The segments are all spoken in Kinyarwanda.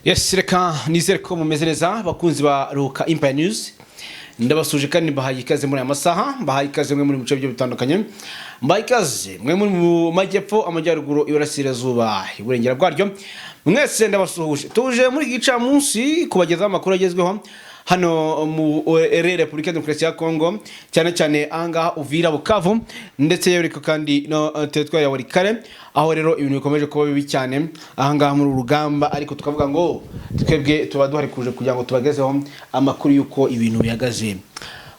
Yes, reka nizere ko mumeze neza, bakunzi ba Ruhuka Empire News. Ndabasuje kandi mbahaye ikaze muri aya masaha, mbahaye ikaze mwe muri mu bice bigiye bitandukanye, mbahaye ikaze mwe muri mu majyepfo, amajyaruguru, iburasirazuba, iburengera bwaryo. Mwese ndabasuhuje. Tuje muri iki gicamunsi kubagezaho amakuru agezweho hano mu Repubulika Demokarasi ya Kongo, cyane cyane ahangaha Uvira, Bukavu, ndetse yewe ariko kandi no teritwari ya Walikale, aho rero ibintu bikomeje kuba bibi cyane ahangaha muri uru rugamba. Ariko tukavuga ngo twebwe tuba duhari kuje kugira ngo tubagezeho amakuru y'uko ibintu bihagaze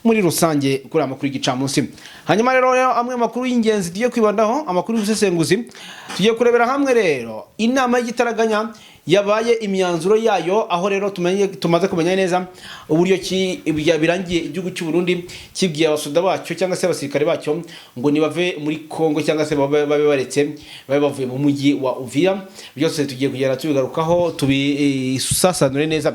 muri rusange kuri aya makuru y'igicamunsi. Hanyuma rero amwe makuru y'ingenzi tugiye kwibandaho, amakuru y'ubusesenguzi tugiye kurebera hamwe rero inama y'igitaraganya yabaye, imyanzuro yayo, aho rero tumenye, tumaze kumenya neza uburyo ki birangiye igihugu cy'u Burundi kibwiye abasoda bacyo cyangwa se abasirikare bacyo ngo nibave muri Kongo, cyangwa se babe baretse babe bavuye mu mujyi wa Uvira. Byose tugiye kugenda tubigarukaho, tubisasanure neza.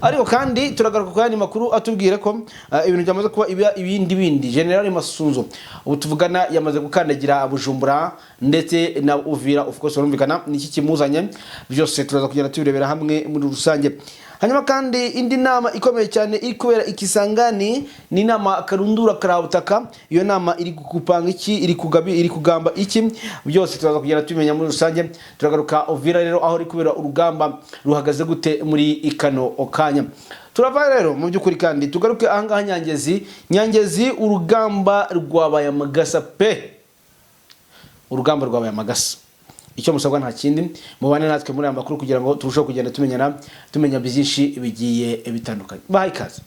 Ariko kandi turagaruka ku yandi makuru atubwira ko ibintu byamaze kuba ibindi bindi. General Masunzu ubu tuvugana yamaze gukandagira Bujumbura ndetse na Uvira, of course barumvikana niki kimuzanye. Byose turaza kugenda tubirebera hamwe muri rusange. Hanyuma kandi indi nama ikomeye cyane iri kubera ikisangani ni inama karundura karabutaka. Iyo nama iri gupanga iki, iri kugabi, iri kugamba iki? Byose turaza kugenda tubimenya muri rusange. Turagaruka Uvira rero, aho iri kubera urugamba ruhagaze gute muri kano kanya. Turava rero mu by'ukuri kandi tugaruke ahangaha Nyangezi. Nyangezi urugamba rwabaye amagasa pe, urugamba rwabaye amagasa. Icyo musabwa nta kindi, mubane natwe muri aya makuru kugira ngo turusheho kugenda tumenyana, tumenya byinshi bigiye bitandukanye. Bahaye ikaze.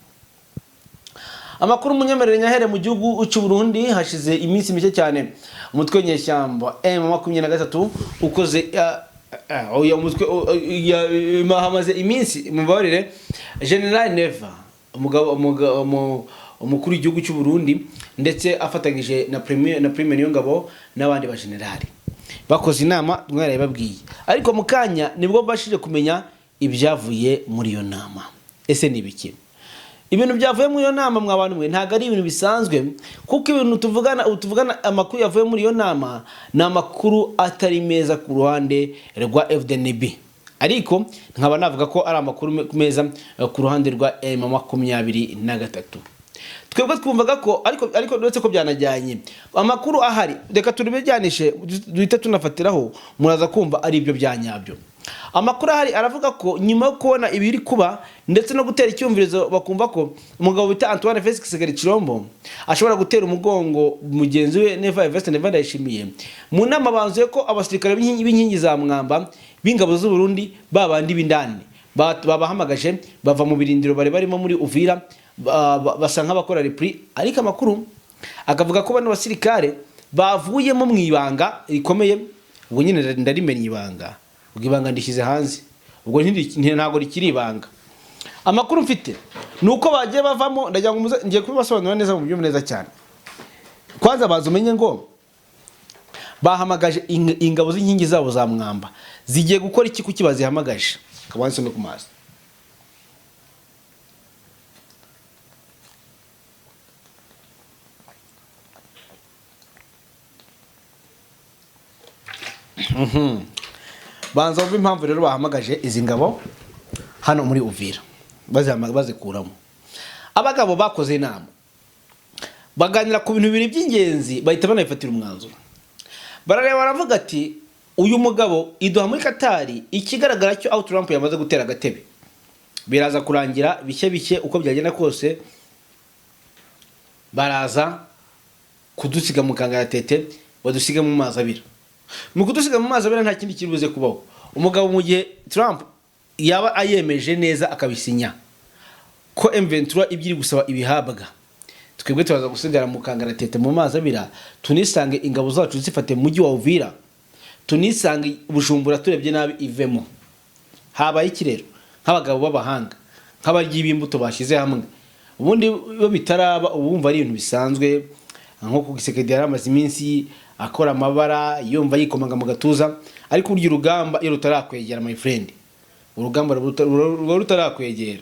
Amakuru munyemerere nyahere mu gihugu cy'u Burundi. Hashize iminsi mike cyane umutwe w'inyeshyamba M23 ukoze oya, umutwe hamaze iminsi, mubabarire, General Neva, umukuru w'igihugu cy'u Burundi, ndetse afatanyije na Premier Niyongabo n'abandi ba generali, bakoze inama mwarabibabwiye. Ariko mu kanya nibwo mbashije kumenya ibyavuye muri iyo nama. Ese ni ibiki ibintu byavuye muri iyo nama? Mwa bantu mwe, ntabwo ari ibintu bisanzwe, kuko ibintu tuvugana ubu tuvugana, amakuru yavuye muri iyo nama ni amakuru atari meza ku ruhande rwa FDNB, ariko nkaba navuga ko ari amakuru meza ku ruhande rwa M23. Twebwe twumvaga ko ariko uretse ko byanajyanye, amakuru ahari reka turibijyanishe duhite tunafatiraho, muraza kumva ari ibyo bya nyabyo. Amakuru ahari aravuga ko nyuma yo kubona ibiri kuba ndetse no gutera icyumvirizo, bakumva ko umugabo bita Antoine Felix Tshisekedi Tshilombo ashobora gutera umugongo mugenzi we Neva Evariste Neva Ndayishimiye. Mu nama banzuye ko abasirikare b'inkingi za mwamba b'ingabo z'u Burundi, babandi b'indani, babahamagaje bava mu birindiro bari barimo muri Uvira, basa nk'abakora repli. Ariko amakuru akavuga ko bano basirikare bavuyemo mu ibanga rikomeye. Ubwo nyine ndarimenya ibanga, ubwo ibanga ndishyize hanze, ubwo ntabwo rikiri ibanga. Amakuru mfite ni uko bagiye bavamo. Ndagira ngo ngiye kubibasobanurira neza mu byumve neza cyane. Kwanza baza umenye ngo bahamagaje ingabo z'inkingi zabo za mwamba zigiye gukora iki? Kuki bazihamagaje? Akaba nsome ku mazi. Banza wumve impamvu rero bahamagaje izi ngabo hano muri Uvira, bazikuramo. Abagabo bakoze inama, baganira ku bintu bibiri by'ingenzi, bahita banabifatira umwanzuro. Barareba baravuga ati uyu mugabo iduha muri Katari, ikigaragara cyo aho Trump yamaze gutera agatebe biraza kurangira bike bike, uko byagenda kose baraza kudusiga mu kangaratete, badusiga mu mazi abira. Mu kudusiga mu mazi abira nta kindi kiri buze kubaho. Umugabo mu gihe Trump yaba ayemeje neza akabisinya ko M23 ibyo iri gusaba ibihabwa, twebwe turaza gusigara mu kangaratete, mu mazi abira, tunisange ingabo zacu zifate mu mujyi wa Uvira, tunisange Bujumbura turebye nabi ivemo. Habaye iki rero? Nk'abagabo b'abahanga, nk'abaryi b'imbuto bashyize hamwe, ubundi iyo bitaraba uba wumva ari ibintu bisanzwe, nko ku Gisekedi yari amaze iminsi akora amabara, yumva yikomanga mu gatuza. Ariko burya urugamba iyo rutarakwegera, my friend, urugamba ruba rutarakwegera.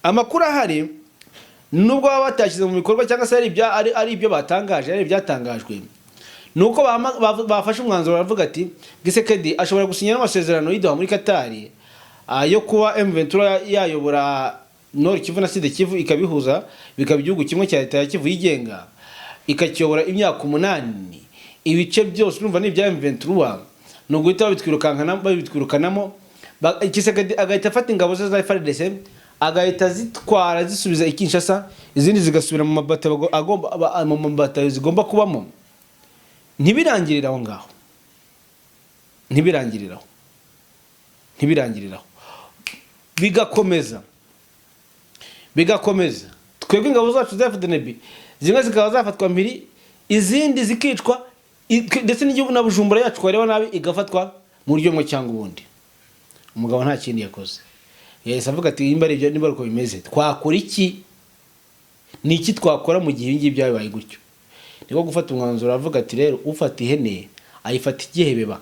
Amakuru ahari, nubwo baba batashyize mu bikorwa cyangwa se ari ibyo batangaje, ari ibyatangajwe, ni uko bafashe umwanzuro, baravuga ati Gisekedi ashobora gusinya n'amasezerano y'idoha muri Katari. yo kuba M23 yayobora Nord Kivu na Sud Kivu, ikabihuza bikaba igihugu kimwe cya leta ya Kivu yigenga, ikakiyobora imyaka 8, ibice byose urumva ni ibya M23, ni uguhita babitwirukanamo. Tshisekedi agahita afata ingabo ze za FARDC, agahita zitwara zisubiza i Kinshasa, izindi zigasubira mu mabatayo agomba mu mabatayo zigomba kubamo. Ntibirangirire aho ngaho, ntibirangirire aho, ntibirangirire aho, bigakomeza, bigakomeza. Twebwe ingabo zacu za FDNB zimwe zikaba zafatwa mpiri, izindi zikicwa, ndetse n'igihugu na Bujumbura yacu twareba nabi igafatwa mu buryo bumwe cyangwa ubundi. Umugabo nta kindi yakoze, yahise avuga ati: "Nimba ari ibyo, nimba ari uko bimeze, twakora iki? Ni iki twakora mu gihe ibi ngibi byabaye gutyo?" Niko gufata umwanzuro, avuga ati: "Rero ufata ihene ayifata igihebeba,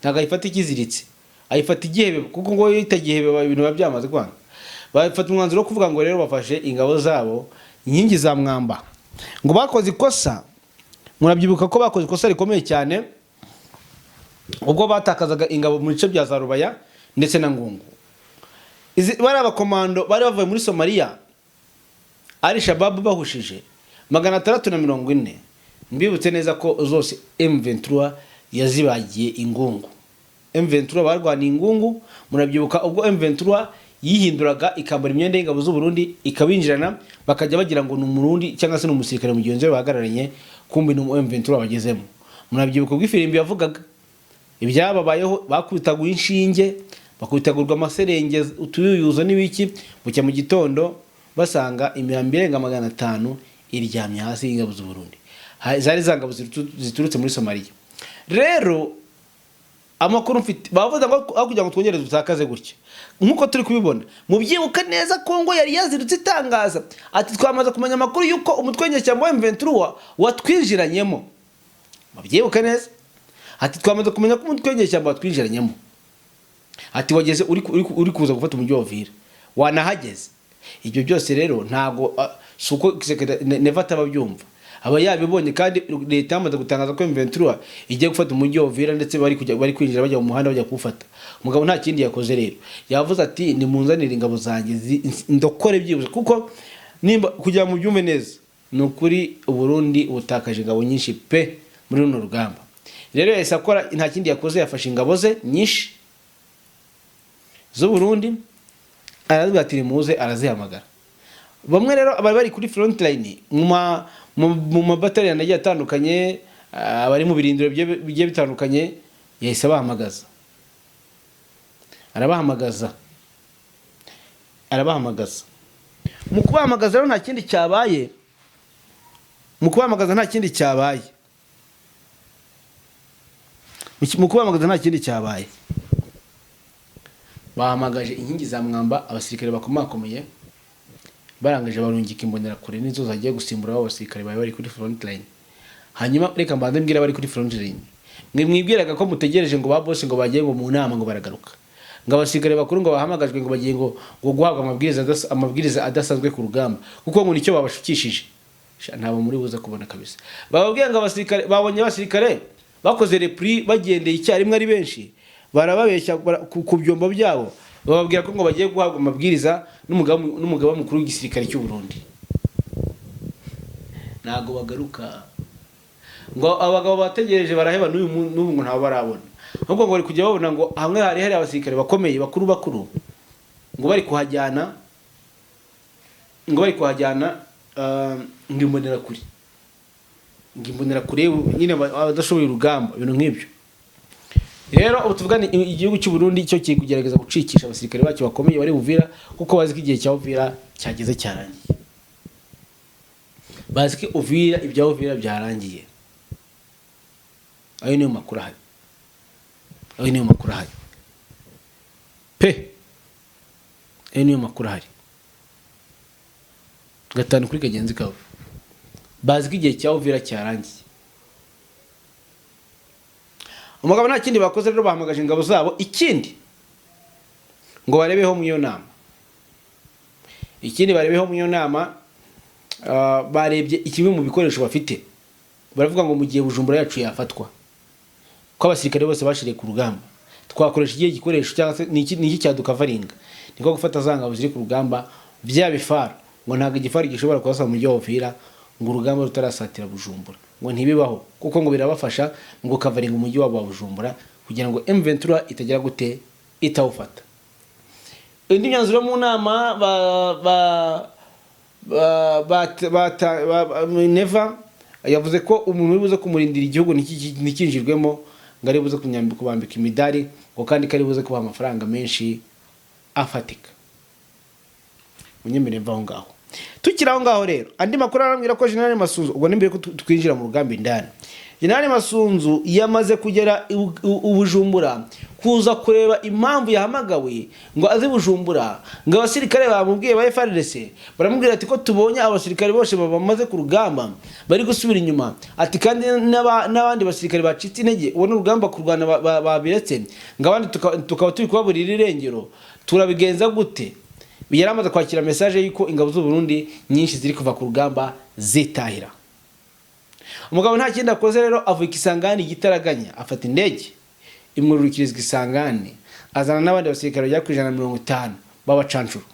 ntabwo ayifata ikiziritse, ayifata igihebeba, kuko ngo iyo itagihebeba ibintu biba byamaze kwanga." Bafata umwanzuro wo kuvuga ngo rero bafashe ingabo zabo, inkingi za mwamba. Ngo bakoze ikosa, murabyibuka ko bakoze ikosa rikomeye cyane ubwo batakazaga ingabo mu bice bya za Rubaya ndetse na Ngungu. Bari abakomando bari bavuye muri Somaliya, ari Shababu bahushije 640. Mbibutse neza ko zose M23 yazibagiye ingungu. M23 barwaniye ingungu. Murabyibuka ubwo M23 yihinduraga ikambara imyenda y'ingabo z'u Burundi, ikabinjirana, bakajya bagira ngo ni Umurundi cyangwa se ni umusirikare mugenzi we bahagararanye, kumbi ni umu M23 bagezemo. Murabyibuka ubwo ifirimbi yavugaga, ibyababayeho, bakubitaguye inshinge, bakubitagurwa amaserenge, utuyuyuzo n'ibiki, bucya mu gitondo basanga imirambo irenga 500 iryamye hasi y'ingabo z'u Burundi. Zari za ngabo ziturutse muri Somaliya. Rero amakuru mfite, bavuze ngo aho kugira ngo twongere dutakaze gutya nk'uko turi kubibona, mubyibuka neza, Kongo yari yazirutse itangaza ati: "Twamaze kumenya amakuru y'uko umutwe w'inyeshyamba wa M23 watwinjiranyemo." Mubyibuke neza, ati: "Twamaze kumenya ko umutwe w'inyeshyamba watwinjiranyemo," ati: "Wageze uri kuza gufata umujyi wa Uvira, wanahageze." Ibyo byose rero ntago si uko Neva ataba abyumva, aba yabibonye, kandi leta yamaze gutangaza ko M23 igiye gufata umujyi wa Uvira, ndetse bari kujya, bari kwinjira bajya mu muhanda bajya kuwufata. Umugabo nta kindi yakoze rero, yavuze ati: "Nimunzanire ingabo zanjye ndokore byibuze," kuko nimba kugira ngo mubyumve neza, ni ukuri Uburundi butakaje ingabo nyinshi pe muri runo rugamba. Rero yahise akora, nta kindi yakoze, yafashe ingabo ze nyinshi z'u Burundi, aravuga ati: "Nimuze." Arazihamagara. Bamwe rero bari bari kuri front line mu mabataliyani agiye atandukanye, abari mu birindiro bigiye bitandukanye, yahise abahamagaza, arabahamagaza, arabahamagaza. Mu kubahamagaza rero nta kindi cyabaye, mu kubahamagaza nta kindi cyabaye, mu kubahamagaza nta kindi cyabaye. Bahamagaje inkingi za mwamba, abasirikare bakomakomeye, barangije barungika imbonerakure nizo zagiye gusimbura abo basirikare bari bari kuri front line. Hanyuma reka mbanze mbwira abari kuri front line: mwe mwibwiraga ko mutegereje ngo ba boss ngo bagiye ngo mu nama, ngo baragaruka, ngo abasirikare bakuru ngo bahamagajwe, ngo bagiye ngo guhabwa amabwiriza adasanzwe ku rugamba, kuko ngo nicyo babashukishije. Sha, ntabwo muri buze kubona kabisa. Bababwiye ngo abasirikare babonye abasirikare bakoze repli, bagendeye icyarimwe ari benshi, barababeshya ku byombo byabo, bababwira ko ngo bagiye guhabwa amabwiriza n'umugaba mukuru w'igisirikare cy'u Burundi. Ntabwo bagaruka. Ngo abagabo bategereje baraheba, n'ubu ngo ntabwo barabona. Ahubwo ngo bari kujya babona ngo hamwe hari hari abasirikare bakomeye bakuru bakuru, ngo bari kuhajyana, ngo bari kuhajyana, ngo imbonerakure, ngo imbonerakure nyine abadashoboye urugamba, ibintu nk'ibyo. Rero ubu tuvugane, igihugu cy'u Burundi cyo kiri kugerageza gucikisha abasirikare bacyo bakomeye bari Uvira, kuko bazi ko igihe cya Uvira cyageze, cyarangiye. Bazi ko Uvira, ibya Uvira byarangiye. Ayo niyo makuru ahari, ayo niyo makuru ahari pe, ayo niyo makuru ahari gatanu kuri kagenzi kabo. Bazi ko igihe cya Uvira cyarangiye. Umugabo nta kindi bakoze rero, bahamagaje ingabo zabo. Ikindi ngo barebeho mu iyo nama, ikindi barebeho mu iyo nama, barebye kimwe mu bikoresho bafite, baravuga ngo mu gihe Bujumbura yacu yafatwa, ko abasirikare bose bashiriye ku rugamba, Twakoresha igihe gikoresho cyangwa se ni iki cyaducoveringa? Niko gufata za ngabo ziri ku rugamba, bya bifaru, ngo ntabwo igifaru gishobora kurasa mu mujyi wa Uvira ngo urugamba rutarasatira Bujumbura, ngo ntibibaho, kuko ngo birabafasha mu gucoveringa umujyi wabo wa Bujumbura kugira ngo M23 itagira gute, itawufata. Indi myanzuro mu nama ba Neva yavuze ko umuntu uri buze kumurindira igihugu ntikinjirwemo, ngo ari buze kubambika imidari, ngo kandi ko ari buze kubaha amafaranga menshi afatika. Munyemerere mva aho ngaho. Tukiri aho ngaho rero, andi makuru arambwira ko General Masunzu, ubwo ni mbere ko twinjira mu rugamba indani, General Masunzu yamaze kugera i Bujumbura kuza kureba impamvu yahamagawe ngo aze Bujumbura. Ngo abasirikare bamubwiye ba FARDC baramubwira ati ko tubonye abasirikare bose bamaze ku rugamba bari gusubira inyuma, ati kandi n'abandi basirikare bacitse intege, ubona urugamba kurwana babiretse, ngo abandi tukaba turi kubaburira irengero, turabigenza gute? Yari amaze kwakira message y'uko ingabo z'u Burundi nyinshi ziri kuva ku rugamba zitahira. Umugabo nta kindi akoze rero, avuka Isangani igitaraganya, afata indege imwurukirizwa Isangani, azana n'abandi basirikare bagera ku 150 b'abacancuro.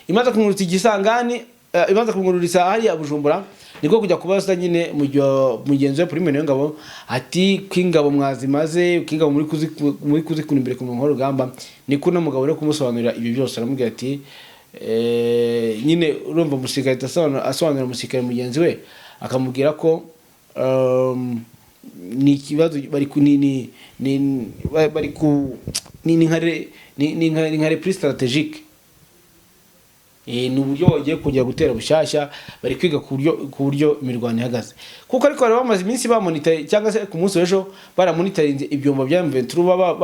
Imaze kumwurutsa igisangani, imaze kumwururiza hariya Bujumbura, niko kujya kubaza nyine mugenzi we Prime Niyongabo ati ko ingabo mwazimaze, ko ingabo muri kuzikura imbere ku murongo w'urugamba. Niko uno mugabo rero kumusobanurira ibyo byose, aramubwira ati nyine urumva umusirikare ahita asobanurira umusirikare mugenzi we, akamubwira ko ni ikibazo bari ku ni ni ni bari ku ni ni nka re- ni ni nka ni nka repli stratégique. Ni uburyo bagiye kongera gutera bushyashya, bari kwiga ku buryo imirwano ihagaze, kuko ariko bari bamaze iminsi bamonita, cyangwa se ku munsi w'ejo baramonitarinze ibyombo bya M23 baba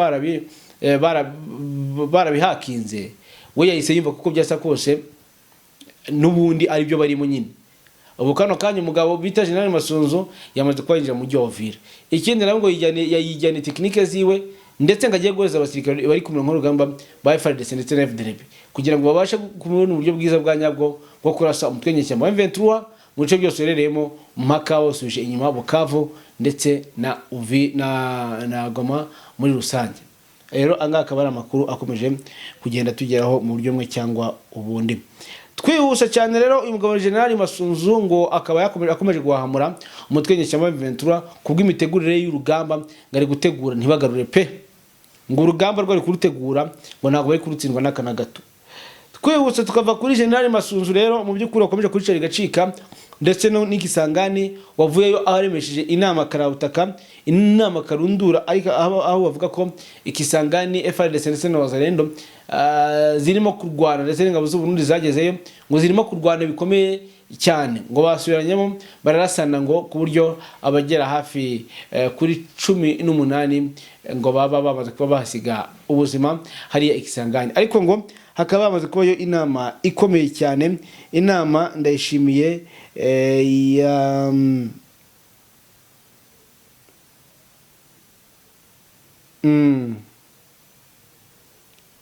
barabihakinze. We yahise yumva kuko byasa kose n'ubundi aribyo barimo nyine. Ubu kano kanya umugabo bita General Masunzu yamaze kuba yinjira mu mujyi wa Uvira. Ikindi nawe ngo yijyane technique ziwe, ndetse ngo agiye guhereza abasirikare bari ku murongo w'urugamba ba FARDC ndetse na FDLB kugira ngo babashe kubona uburyo bwiza bwa nyabwo bwo kurasa umutwe nyeshyamba wa M23 mu bice byose uherereyemo, mpaka wasubije inyuma Bukavu ndetse na Uvi na Goma muri rusange. Rero anga akaba ari amakuru akomeje kugenda tugeraho mu buryo bumwe cyangwa ubundi. Twihuse cyane rero, uyu mugabo General Masunzu ngo akaba akomeje guhahamura umutwe nyeshyamba wa M23 kubw'imitegurire y'urugamba, ngo ari gutegura ntibagarure pe, ngo urugamba rwari kurutegura, ngo ntabwo bari kurutsindwa n'aka na gato. Twihuse tukava kuri General Masunzu rero, mu by'ukuri wakomeje kurica rigacika, ndetse no n'igisangani wavuyeyo aharemesheje inama karabutaka, inama karundura, ariko aho bavuga ko ikisangani FARDC ndetse na Wazalendo zirimo kurwana, ndetse n'ingabo z'u Burundi zagezeyo, ngo zirimo kurwana bikomeye cyane, ngo basubiranyemo bararasana, ngo ku buryo abagera hafi kuri 18 ngo baba bamaze kuba bahasiga ubuzima hariya ikisangani. Ariko ngo hakaba hamaze kubayo inama ikomeye cyane, inama Ndayishimiye ya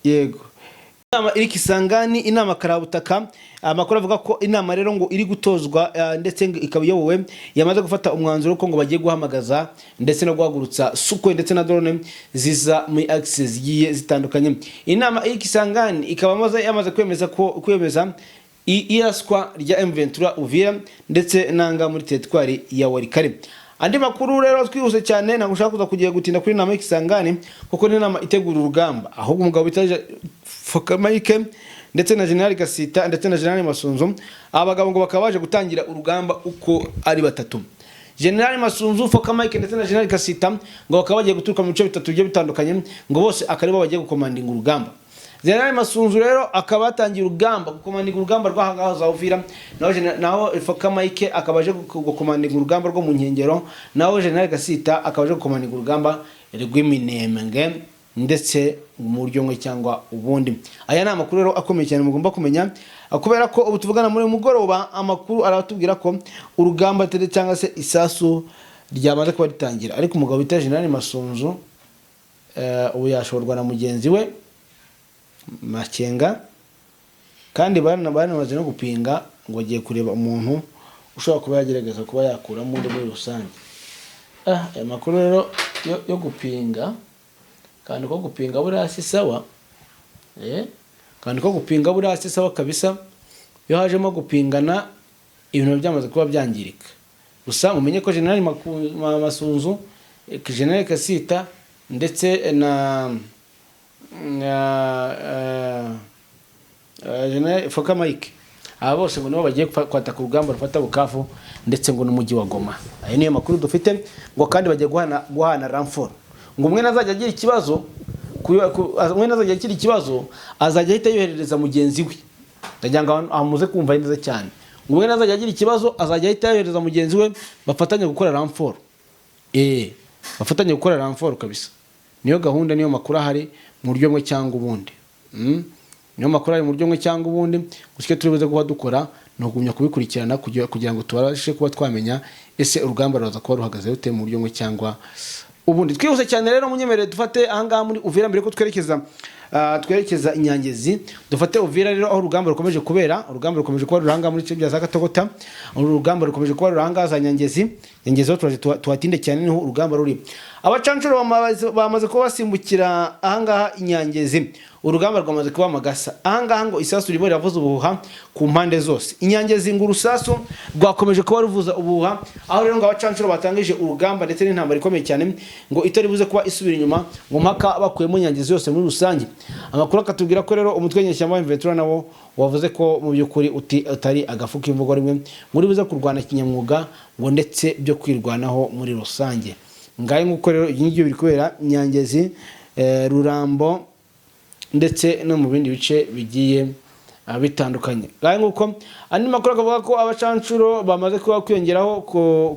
yego, inama iri Kisangani, inama karabutaka. Amakuru avuga ko inama rero ngo iri gutozwa, ndetse ngo ikaba iyobowe, yamaze gufata umwanzuro ko ngo bagiye guhamagaza ndetse no guhagurutsa Sukhoi ndetse na drone ziza muri axe zigiye zitandukanye. Inama iri Kisangani ikaba yamaze kwemeza ko kwemeza iraswa rya M23 Uvira ndetse nanga muri teritwari ya Walikale. Andi makuru rero twihuse cyane, ntabwo ushaka kuza kugiye gutinda kuri inama y'Ikisangani kuko ni inama itegura urugamba. Ahubwo umugabo bita Fokamayike ndetse na General Gasita ndetse na General Masunzu, aba bagabo ngo bakaba baje gutangira urugamba uko ari batatu. General Masunzu, Fokamayike ndetse na General Gasita ngo bakaba bagiye guturuka mu bice bitatu bigiye bitandukanye, ngo bose akaba aribo bagiye gukomandinga urugamba. General Masunzu rero akaba yatangiye urugamba, gukomandinga urugamba rw'ahangaha za Uvira, naho Fokamayike akaba aje gukomandinga urugamba rwo mu nkengero, naho General Gasita akaba aje gukomandinga urugamba rw'iminembwe, ndetse mu buryo bumwe cyangwa ubundi. Aya ni amakuru rero akomeye cyane mugomba kumenya, kubera ko ubu tuvugana muri uyu mugoroba amakuru aratubwira ko urugamba tere cyangwa se isasu ryamaze kuba ritangira. Ariko umugabo bita General Masunzu ubu yashorwa na mugenzi we Makenga, kandi banamaze no gupinga ngo agiye kureba umuntu ushobora kuba yagerageza kuba yakuramo undi muri rusange. Aya makuru rero yo gupinga Akantu ko gupinga buriya si sawa. Akantu ko gupinga buriya si sawa kabisa. Iyo hajemo gupingana, ibintu biba byamaze kuba byangirika. Gusa mumenye ko General Masunzu, General Kasita ndetse na General Foka Mike, aba bose ngo nibo bagiye kwataka urugamba rufata Bukavu ndetse ngo n'umujyi wa Goma. Ayo niyo makuru dufite. Ngo kandi bagiye guhana renfort, ngo umwe nazajya agira ikibazo umwe nazajya agira ikibazo, azajya ahita yoherereza mugenzi we. Ndagira ngo amuze kumva neza cyane. Ngo umwe nazajya agira ikibazo, azajya ahita yohereza mugenzi we, bafatanye gukora renfort. Bafatanye gukora renfort kabisa. Niyo gahunda, niyo makuru ahari mu buryo bumwe cyangwa ubundi. Niyo makuru ahari mu buryo bumwe cyangwa ubundi. Gusa icyo turi buze kuba dukora ni ukugumya kubikurikirana kugira ngo tubashe kuba twamenya ese urugamba ruraza kuba ruhagaze rute mu buryo bumwe cyangwa ubundi. Twihuse cyane rero, munyemerere dufate ahangaha muri Uvira mbere ko twerekeza Inyangezi. Dufate Uvira rero, aho urugamba rukomeje kubera. Urugamba rukomeje kuba ruranga muri bice bya za Katogota, uru rugamba rukomeje kuba ruranga za Nyangezi. Nyangezi ho turaje tuhatinde cyane, niho urugamba ruri. Abacancuro bamaze kuba basimbukira ahangaha Inyangezi. Urugamba rwamaze kuba amagasa ahangaha. Ngo isasu ririmo riravuza ubuhuha ku mpande zose. Inyangezi ngo urusasu rwakomeje kuba ruvuza ubuhuha, aho rero ngo abacancuro batangije urugamba ndetse n'intambara ikomeye cyane, ngo itari buze kuba isubira inyuma, ngo mpaka bakuyemo Nyangezi yose muri rusange. Amakuru akatubwira ko rero umutwe w'inyeshyamba wa M23 nawo wavuze ko mu by'ukuri utari agafu k'imvugo rimwe, ngo uri buze kurwana kinyamwuga, ngo ndetse byo kwirwanaho muri rusange. Ngahe nguko rero, ibyo ngibyo biri kubera Nyangezi, Rurambo ndetse no mu bindi bice bigiye bitandukanye. Ngahe nguko, andi makuru akavuga ko abacancuro bamaze kuba kwiyongeraho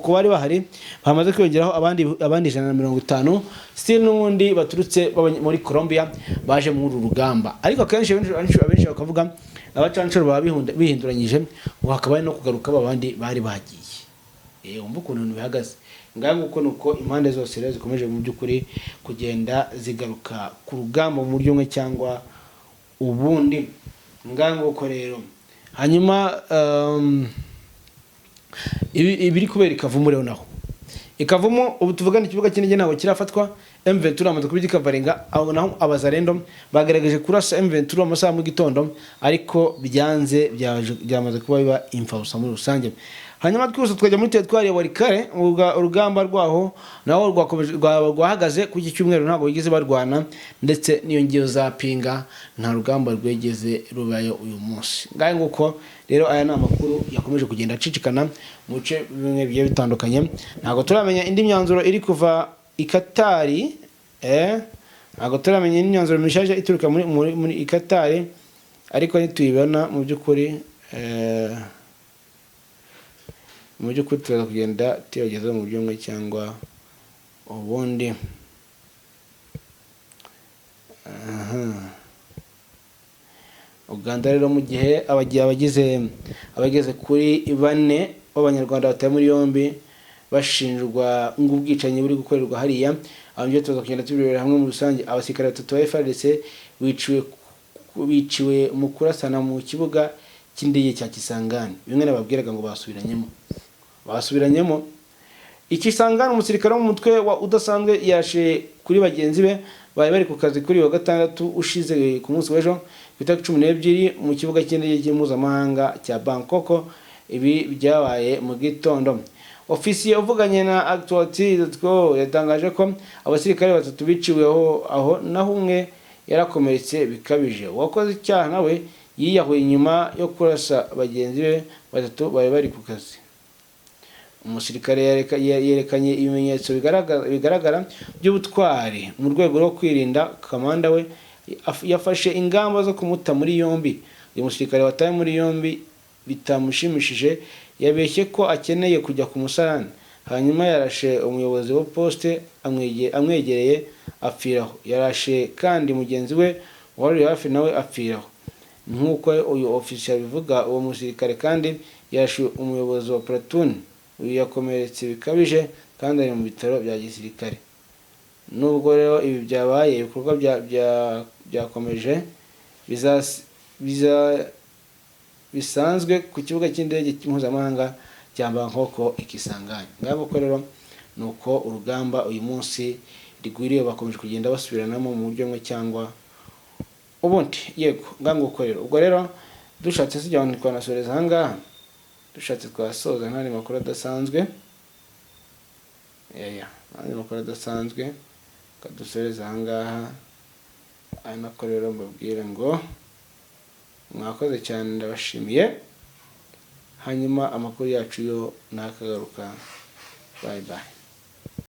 ku bari bahari, bamaze kwiyongeraho abandi 150 still n'ubundi baturutse muri Colombia, baje muri uru rugamba. Ariko akenshi abenshi bakavuga abacancuro baba bihinduranyije, ngo hakaba hari no kugaruka abandi bari bagiye. Wumva ukuntu ibintu bihagaze. Ngahe nguko, nuko impande zose rero zikomeje mu by'ukuri kugenda zigaruka ku rugamba mu buryo bumwe cyangwa ubundi. Ngahe nguko rero. Hanyuma ibiri kubera ikavumu rero, naho ikavumu ubu tuvugana, ikibuga cy'indege ntabwo kirafatwa. M23 amaze kubigikavaringa. Aho naho Abazarendo bagerageje kurasa M23 amasaha mu gitondo, ariko byanze, byamaze kuba biba imfabusa muri rusange. Hanyuma twose twajya muri teritwari ya Walikale. Urugamba rwaho naho rwakomeje, rwahagaze ku iki cyumweru, ntabwo bigeze barwana, ndetse n'iyo ngiyo za Pinga nta rugamba rwegeze rubayo uyu munsi. Ngahe nguko rero, aya ni amakuru yakomeje kugenda acicikana mu bice bimwe bigiye bitandukanye. Ntabwo turamenya indi myanzuro iri kuva i Katari, ntabwo turamenya indi myanzuro mishyashya ituruka muri i Katari, ariko nituyibona mu by'ukuri, turaza kugenda tuyagezaho mu buryo bumwe cyangwa ubundi. Aha. Uganda rero, mu gihe abageze kuri bane b'Abanyarwanda batawe muri yombi bashinjwa ubwicanyi buri gukorerwa hariya, aho nibyo tuza kugenda tubirebera hamwe muri rusange. Abasirikare batatu ba FARDC biciwe mu kurasana mu kibuga cy'indege cya Kisangani. Bimwe nababwiraga ngo basubiranyemo ikisangani. Umusirikare wo mu mutwe wa udasanzwe yashe kuri bagenzi be bari bari ku kazi kuri wa gatandatu ushize, ku munsi w'ejo ku itariki 12, mu kibuga cy'indege mpuzamahanga cya Bangkok. Ibi byabaye mu gitondo. Ofisiye uvuganye na Actuality.co yatangaje ko abasirikare batatu biciweho aho, naho umwe yarakomeretse bikabije. Uwakoze icyaha nawe yiyahuye nyuma yo kurasa bagenzi be batatu bari bari ku kazi. Umusirikare yerekanye ibimenyetso bigaragara by'ubutwari mu rwego rwo kwirinda kamanda we yafashe ingamba zo kumuta muri yombi. Uyu musirikare watawe muri yombi bitamushimishije, yabeshye ko akeneye kujya ku musarani, hanyuma yarashe umuyobozi wa poste amwegereye, apfiraho. Yarashe kandi mugenzi we wari hafi, nawe apfiraho, nk'uko uyu ofisiye abivuga. Uwo musirikare kandi yarashe umuyobozi wa platoon. Uyu yakomeretse bikabije kandi ari mu bitaro bya gisirikare. Nubwo rero ibi byabaye, ibikorwa byakomeje bisanzwe ku kibuga cy'indege mpuzamahanga cya Bangkok i Kisangani. Ngabo ko rero ni uko urugamba uyu munsi. rigwiriye, bakomeje kugenda basubiranamo mu buryo bumwe cyangwa ubundi. Yego, nganguko rero. Ubwo rero dushatse tujya ngo twanasoreza ahangaha, dushatse twasoza n'andi makuru adasanzwe. Yeah, n'andi makuru adasanzwe kadusoreza ahangaha. Ari nako rero mbabwire ngo mwakoze cyane, ndabashimiye. Hanyuma amakuru yacu yo nakagaruka. Bye bye.